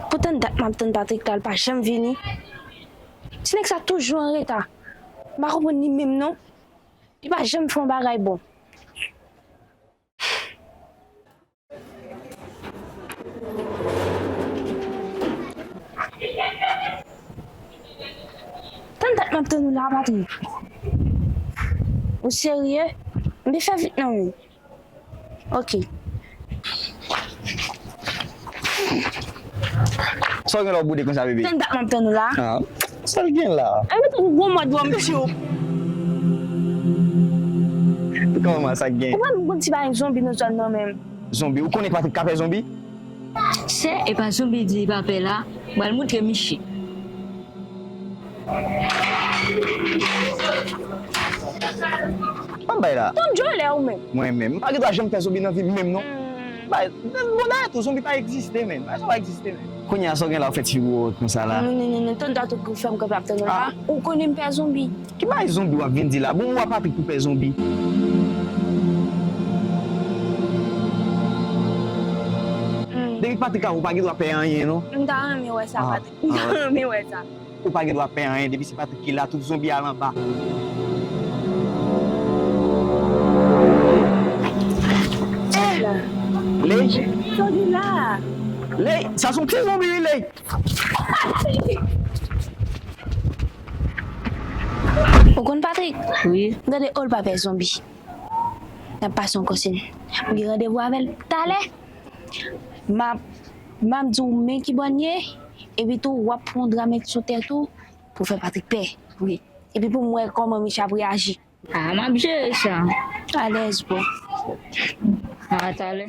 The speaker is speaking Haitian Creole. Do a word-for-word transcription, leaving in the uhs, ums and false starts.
Pou tann dat m ap tann Patrick la, l pa janm vini. Ti nèg sa toujou anreta. M pa konprann li menm non. Li pa janm fè yon bagay bon. Tann dat m ap tann ou la, Patrick. Ou serye? M te fè vit nan men. Ok. Sa w gen la w boude konsa, bebe? Tann dat m ap tann ou la. Ah, sa l gen la? Epi tou gwo mòd wòm sou. Kòman sa k gen? Ou pa konn ti bagay zonbi nan zòn nan menm. Zonbi? Ou konnen Patrick ka pè zonbi? Se, e pa zonbi di li pa pè la. M pral montre misye. Ban m bay la. Tann jolè ou menm. Mwen menm. M pa gen dwa janm fè zonbi nan vi m menm non. Hmm. Bay, bon dayè tou, zonbi pa egziste menm. Bay sa pa egziste menm. Kounye a sa w gen la w fè ti wòt konsa la. Non, non, non, non, tann dat ou pou fè m kanpe ap tann ou la. Ah. Ou konnen m pè zonbi. Ki bagay zonbi w ap vin di la? Bon, ou a Patrick pou pè zonbi. Hmm. Depi Patrick la, ou pa gen dwa pè anyen non. M ta renmen wè sa, ah, Patrick. M ta renmen wè sa. Ou pa gen dwa pè anyen, depi se Patrick ki la, tout zonbi al anba. Eh! Ley! Sa w gen la? Ley! Sa se yon ti zonbi wi, Ley! Ou konn Patrick? Wi. Gade, o l pa pè zonbi. N ap pase yon konsiy. M gen randevou avè l talè. M ap, m ap di w men ki bò n ye. Epi tou, w ap pran yon dra met sou tèt ou pou fè Patrick pè. Wi. Epi pou m wè kòman misye ap reyaji. Ah, m ap jere sa. Alèz, bro. A talè.